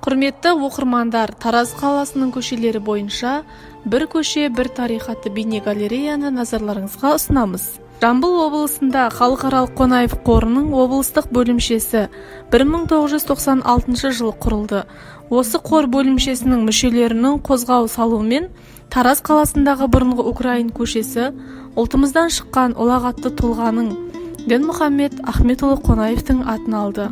Құрметті оқырмандар, Тараз қаласының көшелері бойынша «Бір көше – бір тарих» атты бейне галереяны назарларыңызға ұсынамыз. Жамбыл облысында Халықаралық Қонаев қорының облыстық бөлімшесі 1996 жылы құрылды. Осы қор бөлімшесінің мүшелерінің қозғау салуымен Тараз қаласындағы бұрынғы Украин көшесі ұлтымыздан шыққан ұлағатты тұлғаның, Дінмұхаммед Ахметұлы Қонаевтың атын алды.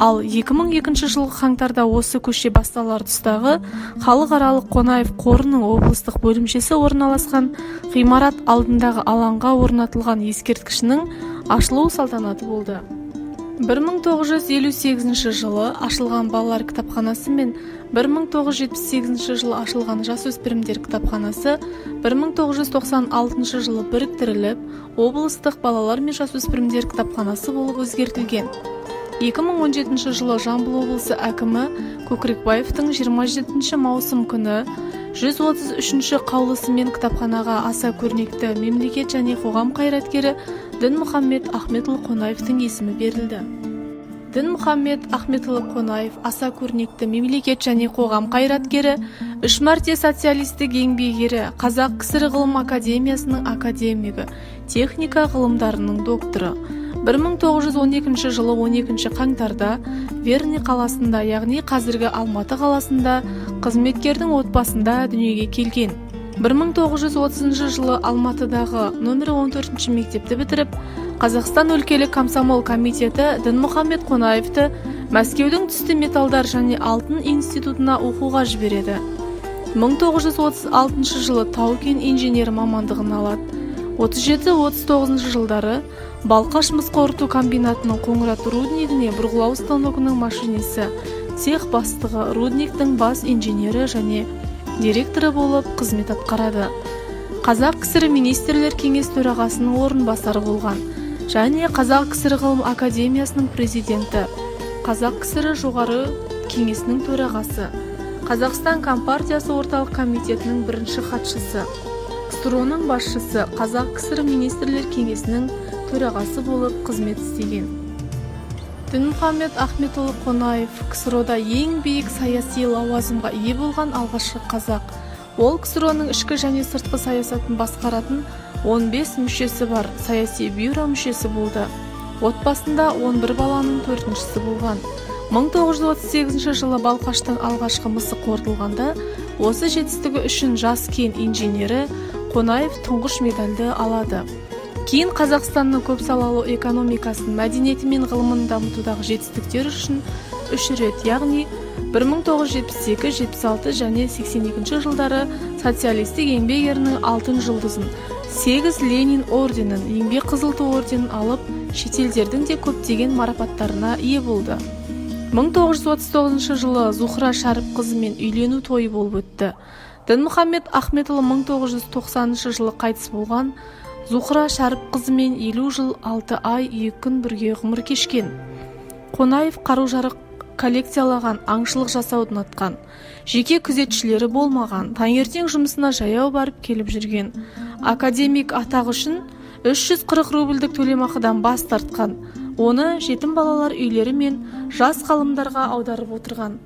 Ал 2002 жылғы қаңтарда осы көше басталар тұстағы Халықаралық Қонаев қорының облыстық бөлімшесі орналасқан ғимарат алдындағы алаңға орнатылған ескерткішінің ашылу салтанаты болды. 1958 жылы ашылған балалар кітапханасы мен 1978 жылы ашылған жасөспірімдер кітапханасы 1996 жылы біріктіріліп, облыстық балалар мен жасөспірімдер кітапханасы болып өзгертілген. 2017 жылы Жамбыл облысы әкімі Көкірекбаевтың 27 маусым күні 133 қаулысымен кітапханаға аса көрнекті мемлекет және қоғам қайраткері Дінмұхаммед Ахметұлы Қонаевтың есімі берілді. Дінмұхаммед Ахметұлы Қонаев – аса көрнекті мемлекет және қоғам қайраткері, үш мәрте Социалистік Еңбек Ері, Қазақ КСР Ғылым академиясының академигі, техника ғылымдарының докторы. 1912 жылы 12 қаңтарда Верный қаласында, яғни қазіргі Алматы қаласында қызметкердің отбасында дүниеге келген. 1930 жылы Алматыдағы нөмірі 14 мектепті бітіріп, Қазақстан өлкелік комсомол комитеті Дінмұхаммед Қонаевты Мәскеудің түсті металдар және алтын институтына оқуға жібереді. 1936 жылы тау-кен инженері мамандығын алады. 37-39 жылдары Балқаш мыс қорыту комбинатының Қоңырат руднигіне бұрғылау станогының машинисі, цех бастығы, рудниктің бас инженері және директоры болып қызмет атқарады. Қазақ КСР Министрлер Кеңес төрағасының орынбасары болған және Қазақ КСР Ғылым академиясының президенті, Қазақ КСР Жоғары Кеңесінің төрағасы, Қазақстан Компартиясы Орталық Комитетінің бірінші хатшысы, КСРО-ның басшысы, Қазақ КСР Министрлер Кеңесінің төрағасы болып қызмет істеген. Дінмұхаммед Ахметұлы Қонаев – КСРО-да ең биік саяси лауазымға ие болған алғашқы қазақ. Ол КСРО-ның ішкі және сыртқы саясатын басқаратын 15 мүшесі бар саяси бюро мүшесі болды. Отбасында 11 баланың төртіншісі болған. 1938 жылы Балқаштың алғашқы мысы қорытылғанда, осы жетістігі үшін жас кен инженері Қонаев тұңғыш медальді алады. Кейін Қазақстанның көпсалалы экономикасын, мәдениеті мен ғылымын дамытудағы жетістіктері үшін үш рет, яғни 1972, 76 және 82 жылдары Социалистік Еңбек Ерінің Алтын Жұлдызын, 8 Ленин орденін, Еңбек Қызыл Ту орденін алып, шетелдердің де көптеген марапаттарына ие болды. 1939 жылы Зухра Шәріпқызымен үйлену тойы болып өтті. Дінмұхаммед Ахметұлы 1990 жылы қайтыс болған. Зухра Шәріпқызымен 50 жыл 6 ай 2 күн бірге ғұмыр кешкен. Қонаев қару-жарақ коллекциялаған, аңшылық жасауды ұнатқан. Жеке күзетшілері болмаған, таңертең жұмысына жаяу барып келіп жүрген. Академик атағы үшін 340 рубльдік төлемақыдан бас тартқан, оны жетім балалар үйлері мен жас ғалымдарға аударып отырған.